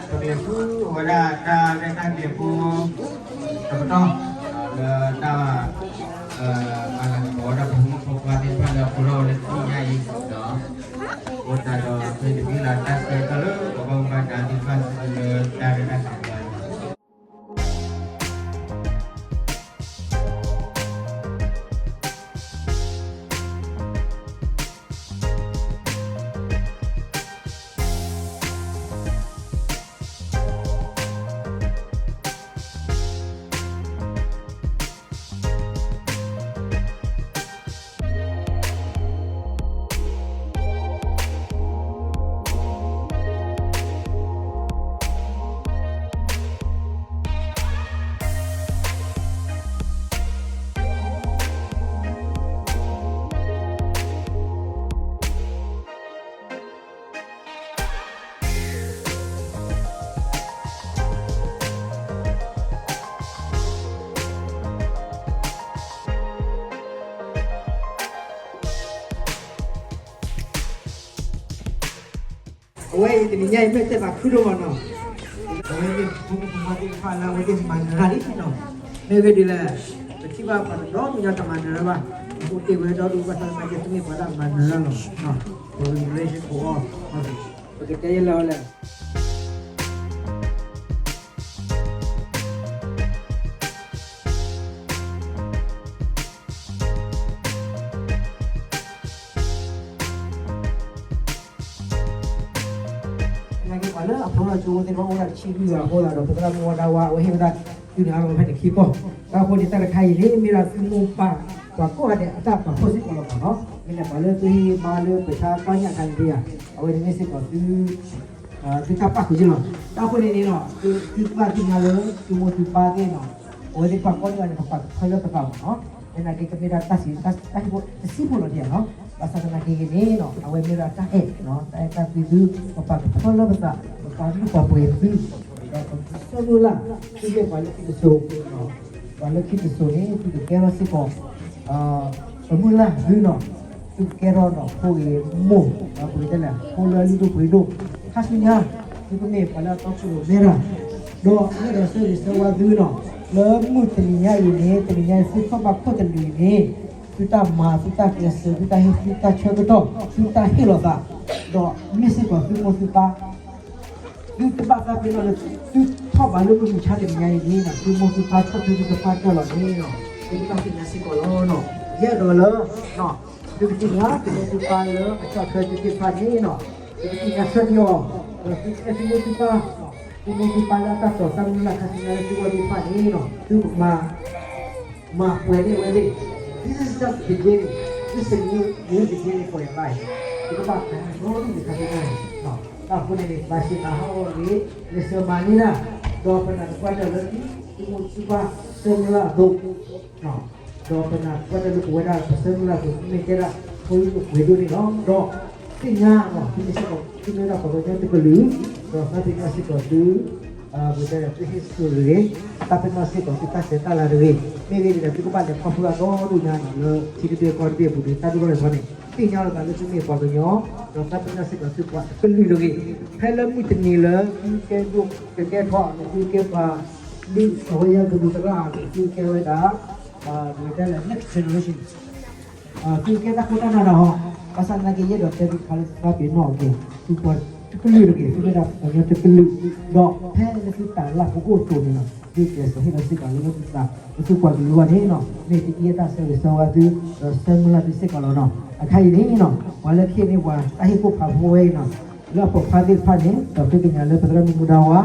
ပကလဲၤဆူဝဲဒၣ်တၢ်ရဲၣ်တၢ်ကျဲၤဖိ တပတီၢ် လၢတၢ် အလၤကပီၤဝဲဒၣ်ပဖိမုၣ်ဖိခွါသ့ၣ်တဖၣ်လၢအဖျိထီၣ်ဝဲလၢ တနံၤညါအံၤ ဒီး အိၣ်တၢ်ဒီး ဖဲတမံၤလၢတၢ်ဆၢကတီၢ်လၢ ပဘၣ်မူဘၣ်ဒါသ့ၣ်တဖၣ်ဆူလၢတၢ်ရဲၣ်တၢ်ကျဲၤဖိ အဝဲအံၤတနံၤညါအံၤ မ့ၢ်တဲဘၣ်ခုဒိၣ်မးနီၤ, အဝဲမ့ၢ်ဖိမုၣ်ဖိခွါသ့ၣ်တဖၣ်လၢအဝဲသ့ၣ်မၤနၢၤတၢ်လံနီၤ, မ့ၢ်ဂ့ၢ်ဒ်လဲၣ်, ပထံၣ်ဘၣ်ပှၤတဒီမုၢ်ညါတမၤနၢၤတၢ်ဘၣ်, အဃိတ့ၢ်ဝဲဒီဒူၣ်ဘၣ်ဆၣ်သနာ်က့ သုမ့ၢ်ပှၤလၢအမၤနၢၤတၢ်လီၤ, ပ generation ဖိအီၤ, ပကတဲယဲလဲၣ်အီၤလဲၣ် နာ်က့ပှၤလၢအဖျိထီၣ်ကၠိဖိသ့ၣ်တဖၣ်အိၣ်ဝဲဒၣ်တဆံလွံၢ်ဂၤအဃိသတးဒီး ပသရၣ်မုၣ်ဝါဒၣ်ဝါ အဝဲဟ့ၣ်ဝဲဒၣ်သုန့ၣ်အါလီၤဖဲန့ၣ်ခံကီၢ်, တၢ်အဃိန့ၣ် တၢ်တခါအံၤန့ၣ် မ့ၢ်ဒၣ်သုမိၢ်ပၢ် ပှၤကိးဂၤဒဲးအတၢ်ပာ်ဖှိၣ်စ့ၢ်ကီးလီၤမးနီၤ, မ့ၢ်လၢပှၤလၢသုဟ့ၣ်မါလၢပဆါကီညၣ်ခါန့ၣ်တယၤ, အဝဲန့ၣ်မ့ၢ်စ့ၢ်ကီးသု သုတၢ်ပာ်ဃုာ်က့လီၤ. တၢ်အဃိန့ၣ်န့ၣ်နီၤ သုဘၣ်သ့ၣ်ညါလၢ သုမိၢ်သုပၢ်သ့ၣ်နီၤ, အဝဲသ့ၣ်တဖၣ်ကိးဂၤန့ၣ် ကပာ်ကဖၢလၢပသးမးနီၤ, သနာ်က့ကမ့ၢ်ဒၣ်တၢ်စံး တၢ်ဟ့ၣ်ဖိတဆံဖိလီၤတယၤနီၤ, ဘၣ်ဆၣ်သနာ်က့ဂ့ၤန့ၣ်နီၤ အဝဲမ့ၢ်ဒၣ်တၢ်အဲၣ်နီၤ, တၢ်အဲၣ်တၢ်ကွံသု ကပာ်ကဖၢလၢပသး, ကပာ်လုၢ်ပာ်ပှ့ၤသု, ဒီးကဆၢမုၢ်လၢ် သုမ့ၢ်ပှၤလၢခံတစိၤ ပှၤလၢခံတစိၤန့ၣ် သုကကဲထီၣ်စ့ၢ်ကီး ပမုၢ်လၢ်သုနီၤ, သုကကဲထီၣ်နီၤ ဖိဂ့ၤမိၢ်, ပကတဲလဲၣ် ဖိလၢလုၢ်ဒိၣ်ပှ့ၤဒိၣ်, ခါဆူညါ သုကမ့ၢ်ပှၤလၢအတီခိၣ်ရိၣ်မဲတၢ်, ဒီးယအဲၣ်ဒိးဆၢဂ့ၤဆၢဝါသုနီၤ, လၢမုၢ်တနံၤညါအံၤန့ၣ် တနံၤညါအံၤသုထီၣ်ဘၣ်ခိၣ်တနံၤအံၤန့ၣ်, သုတၢ်မၤ သုတၢ်ကျဲးစၢး သုတၢ်ဟ့ၣ်ကူၣ်တၢ်ဆၢကတီၢ် သုတၢ်ဟ့ၣ်လီၤသး, ဒီးမ့ၢ်စ့ၢ်ကီးသုမိၢ်သုပၢ် သုတဘၣ်သးပ့ၤနီၣ်လၢ သုထီၣ်ဘးလၢမုၢ်မဆါတနံၤညါအံၤန့ၣ်နီၤ, သုမိၢ်သုပၢ်ဆီၣ်ထွဲသုသပှၢ်တၢၢ်လီၤန့ၣ်နီၤ, သုကဘၣ်သ့ၣ်ညါစ့ၢ်ကီးလီၤနီၤ, ယအဲၣ်ဒိးလၢ သုကသ့ၣ်ညါ သုမိၢ်သုပၢ်လၢအဆီၣ်ထွဲသုသ့ၣ်တဖၣ်န့ၣ်နီၤ, သုကသ့ၣ်ညါဆၢန့ၢ်အီၤ, ဒီးသုကအဲၣ်သုမိၢ်သုပၢ်, သုမိၢ်သုပၢ်လၢအတၢ်တီၢ်တၢ်မုၢ်လၢ်ခါဆူညါလၢသုဂီၢ်သ့ၣ်တဖၣ်န့ၣ်နီၤ, သုကမၤ မၤပှဲၤန့ၢ်ဝဲသ့ၣ်, this is just the beginning, this is a new, new beginning for your life, သုကဘၣ်ပှဲၤန့ၢ်ဒိၣ်န့ၢ်ခါဆူညါန့ၣ်, တၢ်အဃိန့ၣ်န့ၣ် ဘၣ်ဆ့ၣ်သးဟးဂီၤဂ့ၤ, လဲၤဆၢမၤန့ၢ်တၢ်, ဒီးပနၢ်သပှၢ်တၢၢ်လၢသု သုမိၢ်သုပၢ် ဆၢမုၢ်လၢ်အသိး ဒီးပနၢ်သပှၢ်တၢၢ်လၢပဝဲဒၣ်ပဆၢမုၢ်လၢ်အသိး မ့ၢ်ကဲဒၣ် ဖိလုၢ်ဒိၣ်ပှ့ၤဒိၣ်န့ၣ်လီၤ. ဒီးသ့ၣ်ညါနီၤ သုမ့ၢ်စ့ၢ်ကီး သုမ့ၢ်ဝဲဒၣ်ပှၤကညီတကလုာ်, ဒီးသးပ့ၤနီၣ်စ့ၢ်ကီးသု ပကတဲသုဟ့ၣ်ဆူၣ်တဂ့ၤ, သးပ့ၤနီၣ်စ့ၢ်ကီးသုတၢ်ဆဲးတၢ်လၤတဂ့ၤ, မ့ၢ်ဂ့ၤန့ၣ်ဒီး သုကဘၣ်လဲၤခီဖျိအသီဒိၣ်ညါနီၤ လၢထံတဘ့ၣ်ကီၢ်တဘ့ၣ်အပူၤဒီး တၢ်ဒိၣ်ထီၣ်လဲၤထီန့ၣ် သ့ၣ်ညါလီၤသးလၢသုမ့ၢ်ပှၤကညီ, ဒီးသးပ့ၤနီၣ်စ့ၢ်ကီးသုပှၤတကလုာ်တဂ့ၤ, ဖဲလၢမုၢ်တနံၤလၢ သုကဲဒိၣ်ကကဲထီၣ် သုကဲပှၤ ဒုးအဝဲယဲၢ်ကဒူးသရၣ် သုကဲဝဲဒၣ် ပကတဲလၢ next generation သုကဲတၢ်ခိၣ်တၢ်နၢ်ဒီး ဘၣ်ဆၣ်သနာ်က့ ယအဲၣ်ဒိးတဲသုတခါလၢသးပ့ၤနီၣ်အီၤက့ၤ သုပှၤတကလုာ်တဂ့ၤ, သုမ့ၢ်ဒၣ်ပှၤကညီတကလုာ်, ဒီးဖဲလၢသုတၢ်လၢ်ပအိၣ်အသိးန့ၣ်လီၤ, သုကျဲးစၢးဟ့ၣ်လီၤစ့ၢ်ကီးလၢသုသး လၢသုပှၤကလုာ်အဂီၢ်န့ၣ်လီၤ, မ့ၢ်တအံၤတၢ်ဆၢဂ့ၤဆၢဝါသု ဒီးဆၢမုၢ်လၢ်သုစ့ၢ်ကီးလီၤနီၤ. အခါအံၤန့ၣ်နီၤ ပှၤလၢခံန့ၣ်ပှၤတၢ်ဟ့ၣ်ခိၣ်ဖးဖိဝဲအံၤနီၤ လၢအပိာ်ခွါသ့ၣ်တဖၣ်န့ၣ် ပဃ့ကညးလၢပသရၣ်မုၣ်မူဒါဝါ,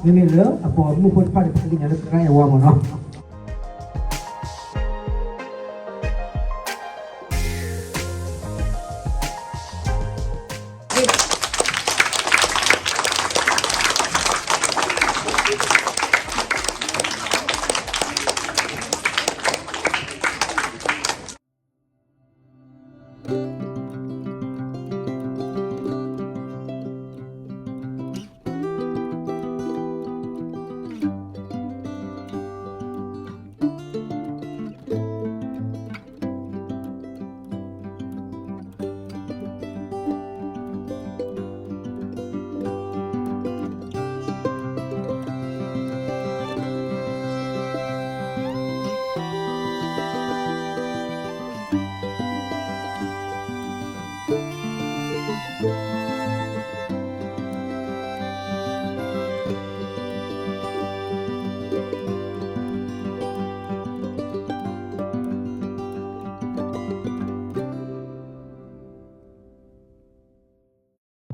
မ့မ့ၢ်လၢအပိာ်မုၣ်ဖိတဖၣ်န့ၣ် ပဃ့ကညးလၢပသရၣ်အဲၣ်ဝါမ့ၢ်နီၤ.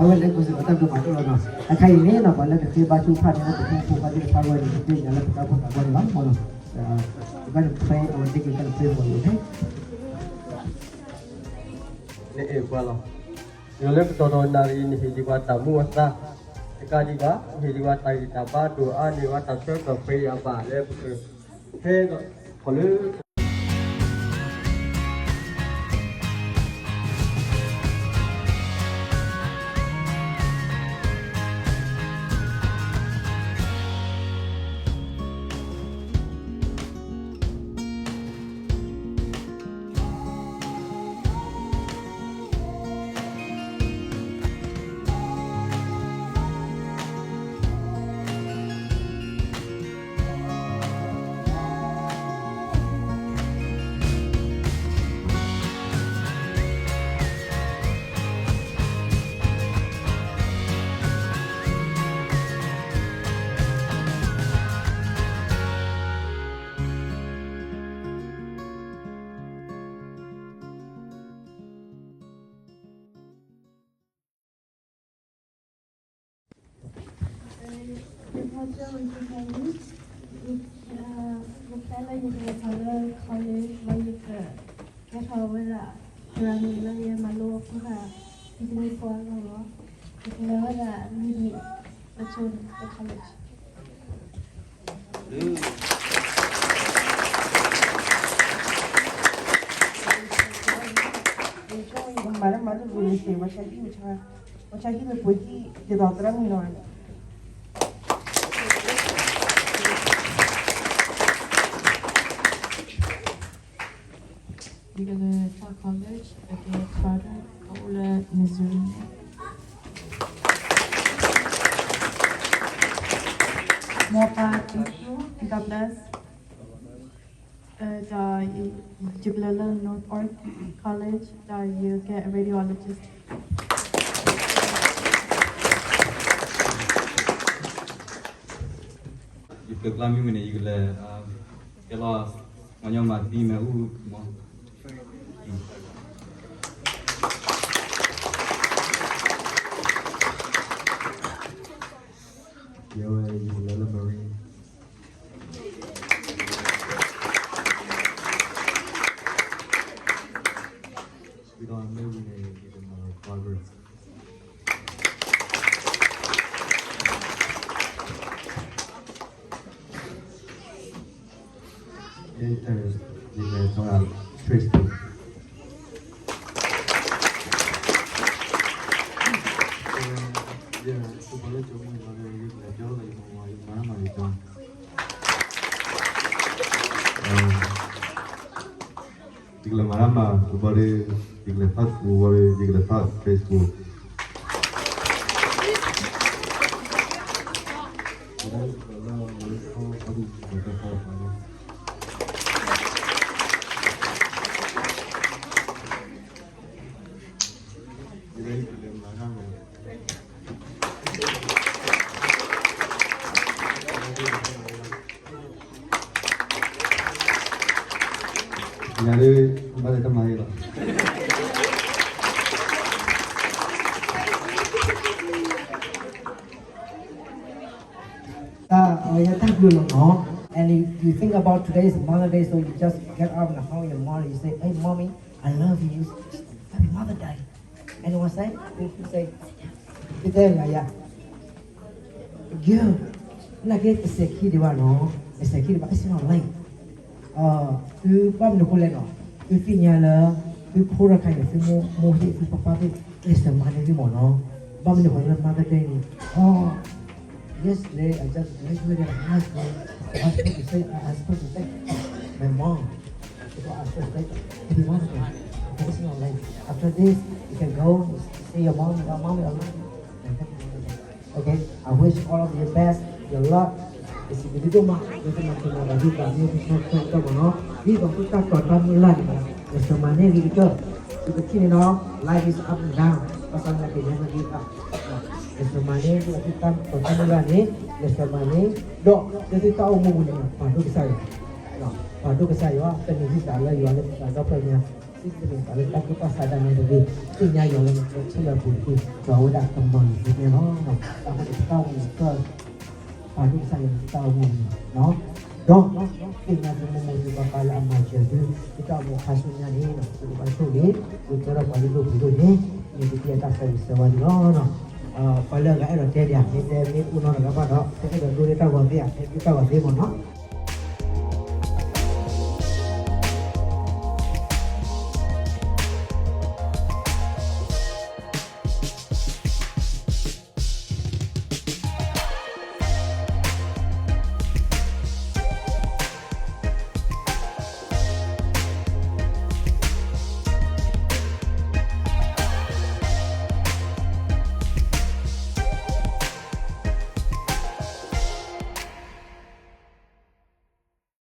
အဝဲလဲၤကွၢ်စ့ၢ်ကီးတၢ်ဒိၣ်မးတအိၣ်လီၤနီၤ. အခါအံၤန့ၣ်နီၤ ပှၤလၢကသ့ဘါထုကဖၣ်န့ၣ် လၢပဖိမုၣ်ဖိခွါသ့ၣ်တဖၣ်အဂီၢ်န့ၣ် ပသ့ၣ်ညါလၢပတၢ်အိၣ်ဖှိၣ်သးပှၢ်န့ၣ်လီၤ. We're gonna pray, I will take you, we're gonna pray for you, okay? နအဲၣ်ပှၤလီၤ. ယွၤလၢကတီၢ်ဒီးနၣ်ရံၣ် နဟ့ၣ်ဒံးပှၤတၢ်မူအသး, တကးဒံးဘၣ် နဟ့ၣ်ဒံးပှၤတၢ်ဂံၢ်တၢ်ဘါဒိၣ်အါန့ၢ်ပှၤ တၢ်ဆၢကတီၢ်ဖဲအံၤအဘၣ်လၢပကဟဲဒီး ခီလၢယဖီၣ်ကၠိဝံၤ ယဖဲလၢယကလဲၤထီၣ်လၢ college လီၤ ယကကဲထီၣ်ဝဲဒၣ် Grammy လၢယမၤလိအဖိခွါ တနံၤဖိအဂီၢ်လီၤ. ယကလဲၤဝဲဒၣ်လွံၢ်နံၣ် လၢ college မၤလၢမၤလၢ ပှၤဆါဟံၣ် ပှၤဆါဟံၣ်မ့ၢ်ပှၤဟံၣ် ဒ်သိးသရၣ်မုၣ်နီၤ ယကလဲၤထီၣ် college အကဲ Carter အအိၣ်လၢ Missouri န့ၣ် မိၢ်ပၢ် thank you, God bless. ဒီးယကလဲၤလၢ North York College ဒီးယကဲ radiologist. ယပျၢၤကျါမ့ၢ်ဝံၤန့ၣ် ယကလဲၤ ကဲလီၤ မညီမၤသံမ့ၢ်အူမီၤ ယဝဲယကလဲၤလၢ Marine ဒီးမ့ၢ်ဝံၤန့ၣ် ယကမၤလီၤ Harvard. ယလဲၤထီၣ် trade school. ယ ယလဲၤကၠိမ့ၢ်လီၤ ယကလဲၤကၠိလီၤ ယမၤဝဲ ယမၤမၤယကၠိ ယကလဲၤမၤတၢ်မၤ ကဘီဒီး ယကလဲၤထီၣ် school ဝံၤဒီး ယကလဲၤထီၣ် trade school. ယၤလၢ ဘၣ်လၢတၢ်မၤအံၤလီၤ. တၢ်အဝဲယတၢ်ဘျုးလီၤနီၤ. And if you think about today is Mother Day, so you just get up and hug your mother, you say, "Hey, mommy, I love you. Happy Mother Day." Anyone say? Who, who say? ပတဲလၢယၤ ယ နာ်က့တစဲးခံဒံးဘၣ်နီၤ, တစဲးခံဒံးဘၣ် it's not late. သုဘၣ်မနုၤအဃိလဲၣ်နီၤ, သုသ့ၣ်ညါလၢ သုဖိတခါန့ၣ် သုမိၢ်သ့ၣ် သုပၢ်သ့ၣ် ကျဲးစၢးမၤန့ၢ်သုမ့ၢ်နီၤ, ဘၣ်မနုၤအဃိလၢ Mother Day န့ၣ်, အ yesterday I just graduated high school, I supposed to say, I supposed to say, my mom, I supposed to say, happy Mother Day. It's not late. After this, you can go see your mom, your mommy, I love you. And happy Mother Day. Okay, I wish all of you best, your luck. ယစံးဘျုးဒိၣ်မး လၢသုမၤတၢ်မၤဒီး ဒ်သိးသုကဆၢကတီၢ်မ့ၢ်နီၤ, ဒ်သိးသုတၢ်တီၤတၢ်မုၢ်လၢ်န့ၣ်မ့ၢ်နီၤ, ယစၢၤမၤန့ၢ်ဂ့ၤကတၢၢ်, သုကထံၣ်န့ၣ်နီၤ, life is up and down, ဘၣ်ဆၣ်သနာ်က့ never give up. ယစၢၤမၤန့ၢ် ဒ်သိးသုတၢ်တီၤတၢ်မုၢ်လၢ်န့ၣ်, ယစၢၤမၤန့ၢ်, ဒီး လၢသုတၢ်အိၣ်မူပူၤန့ၣ် ပာ်ဒိၣ်ကစၢ်ယွၤ, ပာ်ဒိၣ်ကစၢ်ယွၤ, ပန့ၢ်သုသးလၢယွၤလၢသုသးဒီဖျၢၣ်ညါ သ့ၣ်တဖၣ်လၢတၢ်ကူၣ်တၢ်ဆးဒၣ်နဲတဂ့ၤ, သ့ၣ်ညါယွၤလၢနကျဲဆၢလၢပူၤတက့ၢ်, ဒီးအဝဲဒၣ်ကမၤနၤဒ်န့ၣ်လီၤ. တၢ်အိၣ်မူတၢ် ပာ်ဒိၣ်ကစၢ်ယွၤတၢ်အိၣ်မူန့ၣ်လီၤ. ဒီးသ့ၣ်ညါသုမိၢ်မိၢ်သုပၢ်ပၢ်လၢအမၤစၢၤသု သုတၢ်အိၣ်မူခါဆူညါန့ၣ် သုကဘၣ်ဆိၣ်ဂ့ၤ, သုကဲထီၣ်ပှၤလုၢ်ဒိၣ်ပှ့ၤဒိၣ်န့ၣ် မ့ၢ်သုတၢ်ဆၢဂ့ၤဆၢဝါန့ၣ်လီၤ. ပှၤလၢအဂၤအဲၣ်ဒိးတဲဒံးဧါ, မ့ၢ်တဲမ့ၢ်အိၣ်နီတဂၤဘၣ်ဒီး တအဲၣ်ဒိးဒိလၢတၢ်ဂီၤသ့ဧါ, ဟဲဒိတၢ်ဂီၤသ့မ့ၢ်နီၤ.